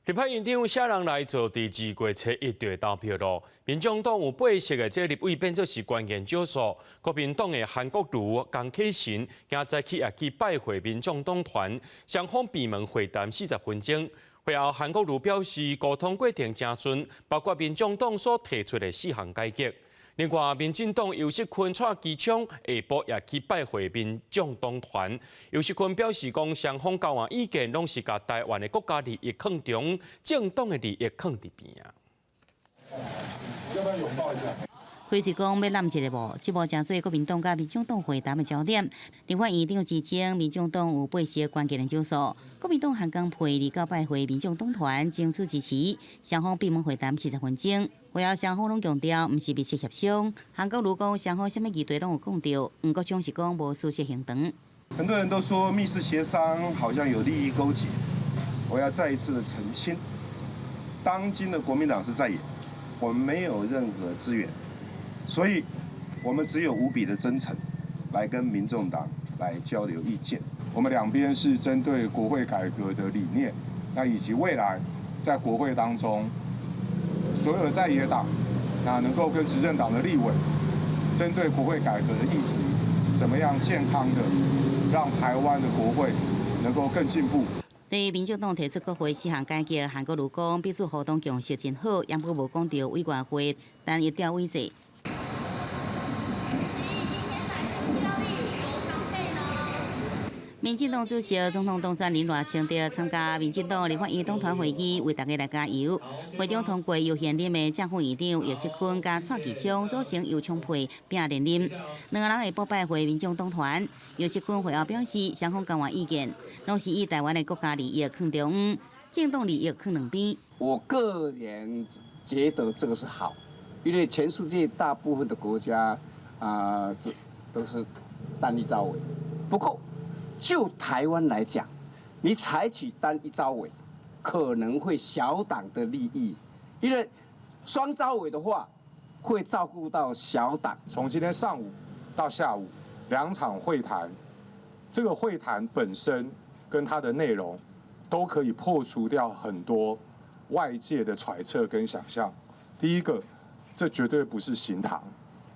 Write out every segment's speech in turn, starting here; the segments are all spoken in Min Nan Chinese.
立法院長啥人來做？佇2月初一就會投票囉。民眾黨有八席的這個立委變做是關鍵少數。國民黨的韓國瑜、江啟臣今早起也去拜會民眾黨團，雙方閉門會談40分鐘。會後，韓國瑜表示溝通過程誠順，包括民眾黨所提出的四項改革。另外，民進黨游錫堃、蔡其昌下晡也去拜會民眾黨團。游錫堃表示講，雙方交換意見，攏是共台灣的國家利益放中，政黨的利益囥佇邊仔。要不要擁抱一下？開始講欲攬一下無？這無成做國民黨佮民眾黨會談的焦點。立法院長之爭，民眾黨有八席關鍵的少數，國民黨韓江配二九拜會民眾黨團爭取支持，雙方閉門會談40分鐘。會後雙方攏強調，毋是密室協商。韓國瑜講雙方啥物議題攏有講著，毋過總是講無事實行動。很多人都說密室協商好像有利益勾結，我要再一次的澄清，當今的國民黨是在野，我們沒有任何資源。所以，我們只有無比的真誠，來跟民眾黨來交流意見。我們兩邊是針對國會改革的理念，那以及未來在國會當中，所有的在野黨，那能夠跟執政黨的立委，針對國會改革的議題，怎麼樣健康的讓台灣的國會能夠更進步。對於民眾黨提出國會四項改革，韓國瑜講彼此互動共識真好，也無無講著委員會單一調委制。民進黨主席、總統當選人賴清德參加民進黨立法院黨團會議，為大家來加油。會中通過由現任的正副院長游錫堃佮蔡其昌組成游昌配拼連任。兩个人下晡拜會民眾黨團。游錫堃會後表示，雙方交換意見，攏是以台灣的國家利益放中，政黨利益放兩邊。我個人覺得這個是好，因為全世界大部分的國家啊，這都是單一召委。不過，就台灣來講，你採取單一召委，可能會小黨的利益，因為雙召委的話，會照顧到小黨。從今天上午到下午兩場會談，這個會談本身跟它的內容，都可以破除掉很多外界的揣測跟想象。第一個，這絕對不是形談，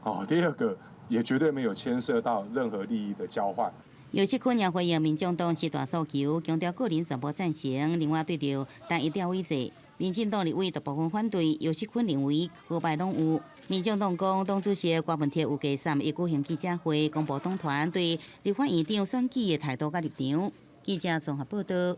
哦；第二個，也絕對沒有牽涉到任何利益的交換。游錫堃也回應民眾黨四大訴求，強調個人全部贊成。另外，對著單一調委制，民進黨立委大部分反對。游錫堃認為好歹攏有。民眾黨講，黨主席郭文鐵有計三日舉行記者會，公布黨團對立法院長選舉的態度佮立場。記者綜合報導。